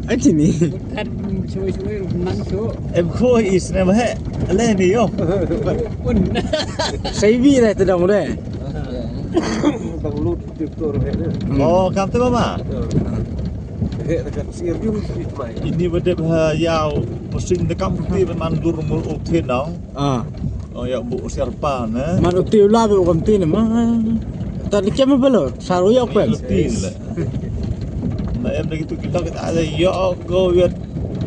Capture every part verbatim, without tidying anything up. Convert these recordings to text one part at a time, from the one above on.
Ai ti ni. Kat shuwa shuwa man shuwa. Em ko is ne ba he. Ale ni yo. Un. Sai bi le te dong de. Dang lut ti tur he ne. Oh, kam te mama. He te kan sir ju ti mai. Ini ba dep ha yaw. Pasin te kam ti ba man dur mul u te dong. Ah. Oh ya bu siar pa ne. Man uti u la bu kam ti ne ma. Ta ni kem ba lo, saru ya pen. Uti le. Na em da gitu kita kita ada yo go yet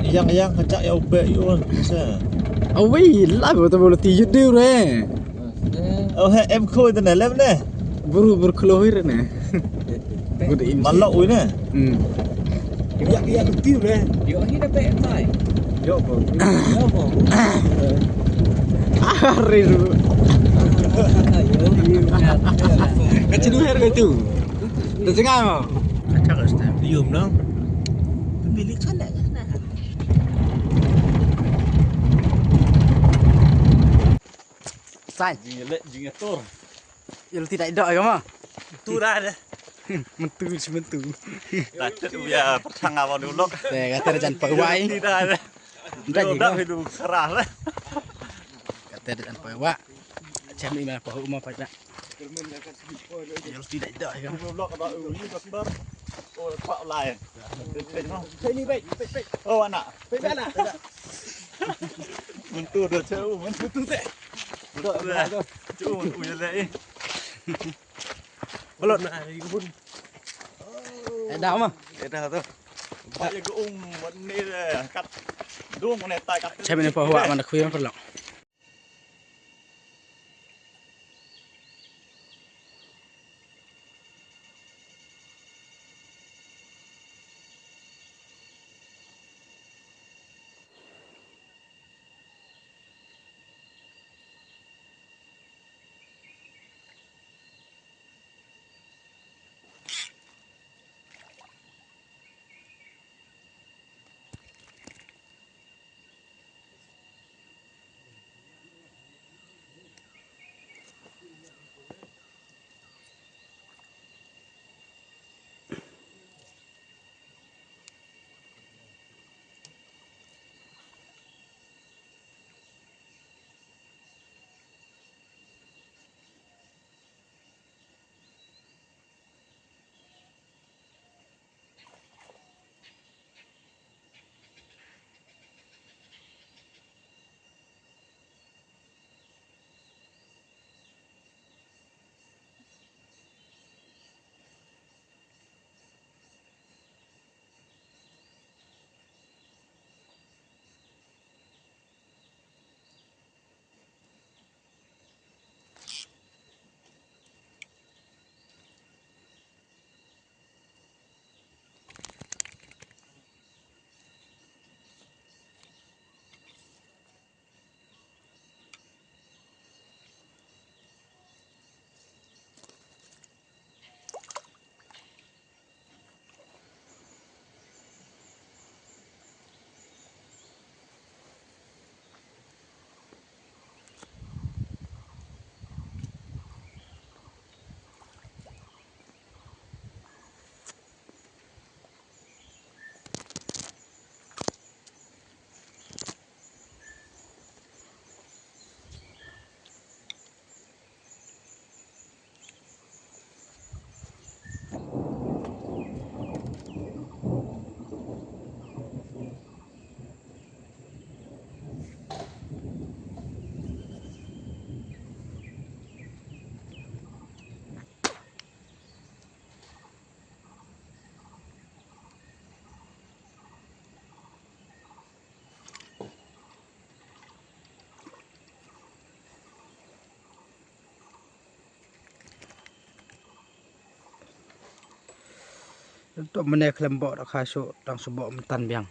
yang yang kacak ya upe yo sa. Awi la bu ta bu ti yu diu re. Oh he em ko de ne lem ne. Buru buru kelo hir ne. Malok wina. Hmm. Yak yak tiu le. Yo hi da pe tai. Yo ko. Yo ko. Ari ru. Ka chidu her ka tu. Ta jengah mo. Ka chak asta. Yum no. Bilik sana. Sai. Jing le jing atur. Yel tidak dok ya ma. Tu dah dah. Mentu si mentu. Kata tu ya pertang awal dulu. Eh kata dah jangan pakai wai. Tidak dah. Dah hidup kerah lah. Kata dah jangan pakai wai. Cam ni mana pahu ma pakai. Yel tidak dok ya. Blok ada uli bakbar. Oh pak lain. Ini baik baik baik. Oh anak. Baik anak. Mentu dah jauh mentu tu teh. Dah dah. Jauh mentu ya leh. Belum nak hari pun. Eh dah mah. Eh dah tu. Ba ya geung wan ne kat. Dung ne tai kat. Chem ne pa wa man da khuya perlok. Tok mane khlem bok da kha shu tang shu bok myntan biang.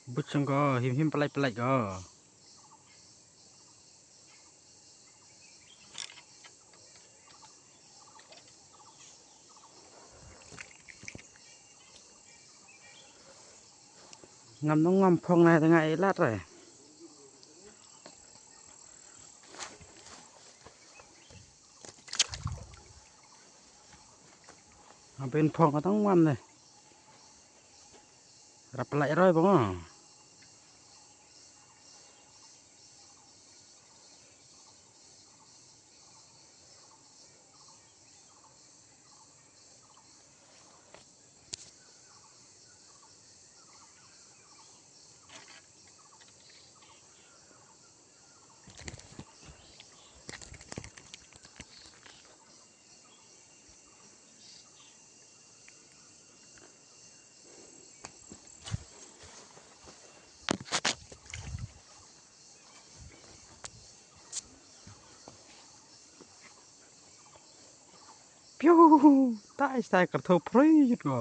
Bujang ko, him him palai palai ko. Ngam nong ngam phong na tengah ilat re. Ngam pen phong ka tang ngam ne. Rap lai roi bang. Piu, tai tai kar tho prei jut ko.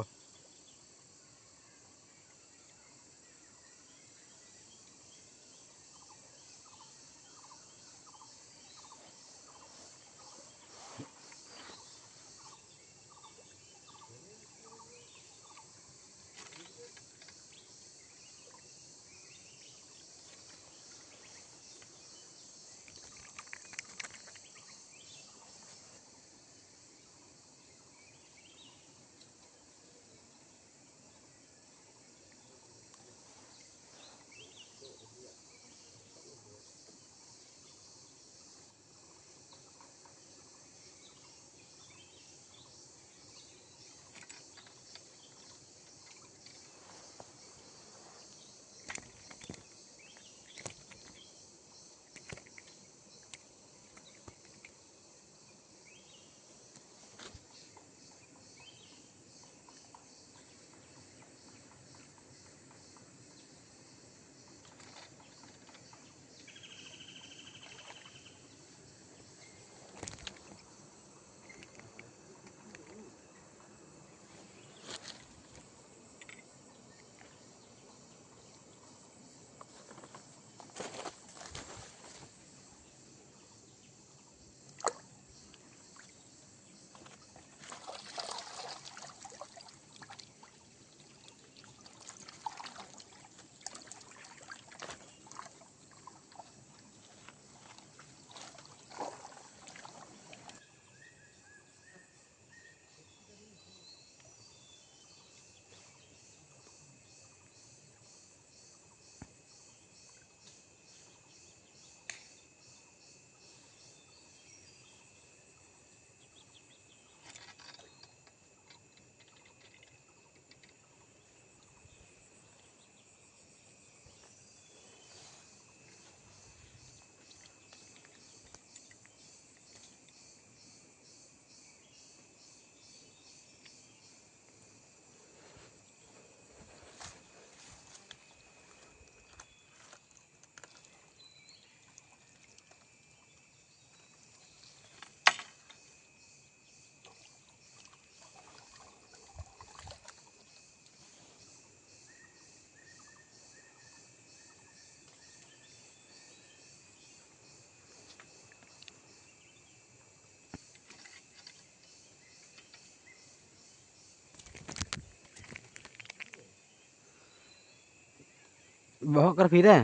Bohok kar phi de.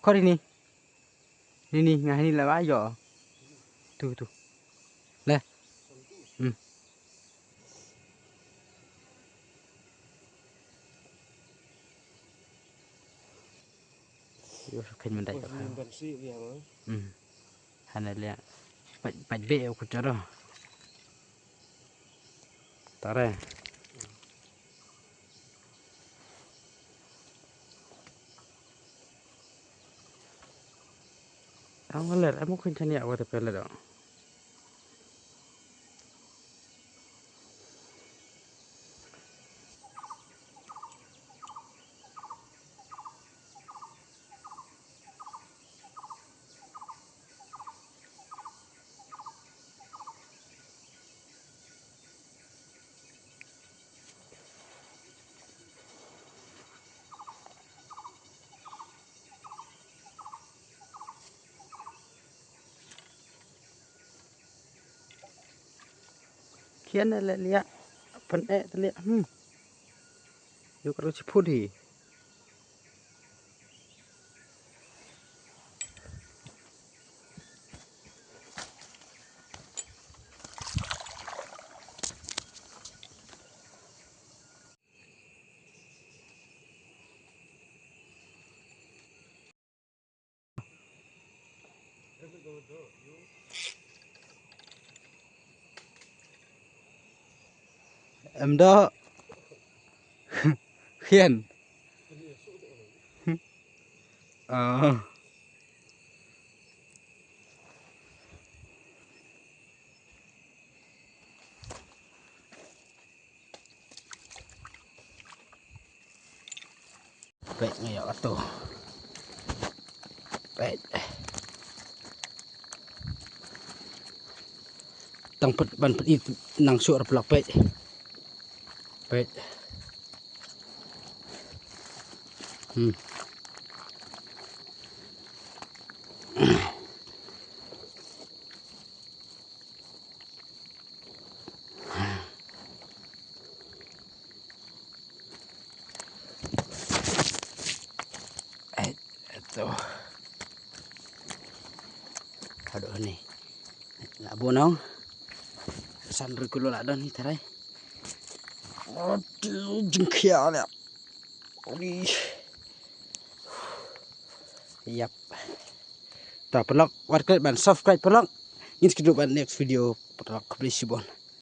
Khot ini. Ini, ini, nga ini la ba yo. Tu, tu. Le. Hmm. Yo, khen mandai. Hmm. Hana lia. Pat, pat be ku charo. Tare. Ang ler, amo khen chania wa te pele do. Yan le liya. Pen eh te liya. Hmm. Yo karo chiput hi. Em da. Khian. Ah. Peit nga ïoh kato. Peit. Tang peit ban peit nang shuh ra paralok peit. Peit. Hmm. Ai, to. Haduh ni. La bun ong. San ri kilo la don ni tharai. Aduh, jingkhia la. Ui. Yap. Ta paralok, wat klet ban subscribe paralok. Ngin sa ïakynduh ban next video paralok, khublei shibun.